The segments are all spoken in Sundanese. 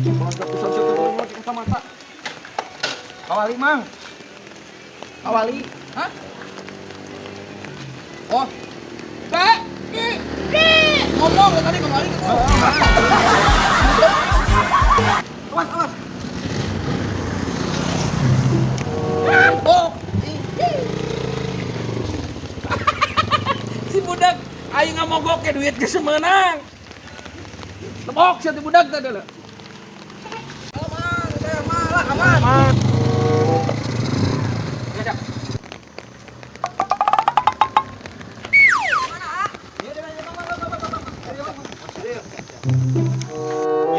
Bangga pisan sia teh lagi kacamata. Kawali, Mang. Kawali. Hah? Oh. B, I, D. Ngomong tadi kembali ke gua. Awas, awas. Oh. I, I. Si budak aing ngamogok ke duit geus meunang. Tebok sia ti budak teh deuleu. Oh, Mang, saya malah aman. Aman. Ya, siap.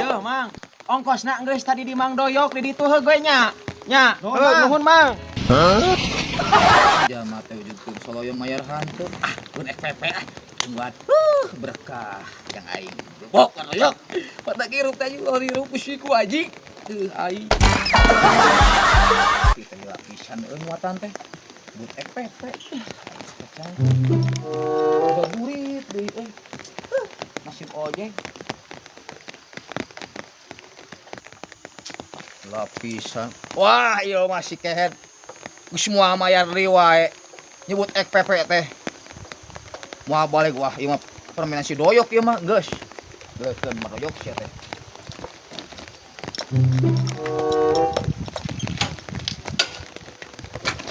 Yo, Mang. Ongkosna geus tadi di Mang Doyok di ditu heuh gue nya. Nya, Nuhun, heuh, Mang. Nuhun, Mang. Jama teh wujudkeun soloyong mayar hantu. Ah, pun FPP ah. Tungguan. Berkah yang aing. Bok royok. Pada kirup teh juga hirup ku aji. Teu aing. Kita lapisan euy muatan teh. But FPP. Kacang. Bagurit deui euy. Nasib ojek. Lapisan. Wah, iya masih kehed. Geus moal mayar deui wae. Nyebut FPP teh. Moal balik, wah ieu mah permainan si Doyok ieu mah geus. Geuskeun mah Doyok sia teh.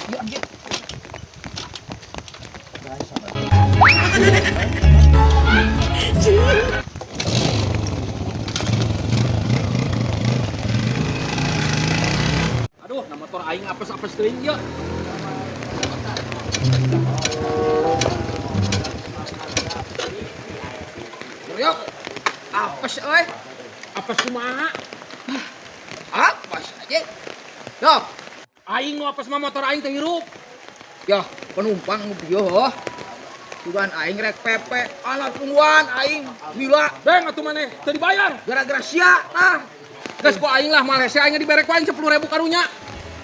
Ieu anjir. Guys, sabar. Aduh, na motor aing apes-apes teuing ieu. Doyok. Apes euy. Apes kumaha? Apes aja. Yok. Aing nu apes mah motor aing teh hirup. Yah, penumpang nu bieu heuh. Tugan aing rek PP, alah tungguan aing gila. Beng atuh maneh teu dibayar. Gara-gara sia tah. Geus ku aing lah Malaysia aing dibere ku aing 10.000 karunya.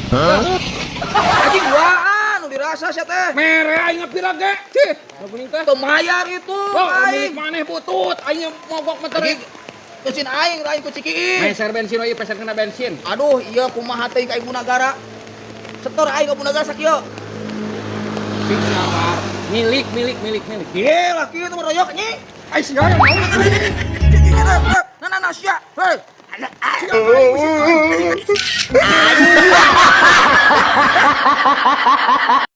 Anjing duaan nu dirasa sia teh. Mere aing pira ge? Cih, nu geuning teh. Teu mayar itu Oh, milik aing. maneh butut, aing mogok motor. Anjing bensin aing lain ku cikiin. Meser bensin euy, peser kena bensin. Aduh, iya kumaha teh ka ibu nagara. Setor aing ka ibu nagara sakieu. Sing sabar. Milik, milik, milik, milik. Ye, laki itu meroyok anjing. Ai sia yang mau. Nah, nah, nah, sia. Hei. Sia, aing bisi.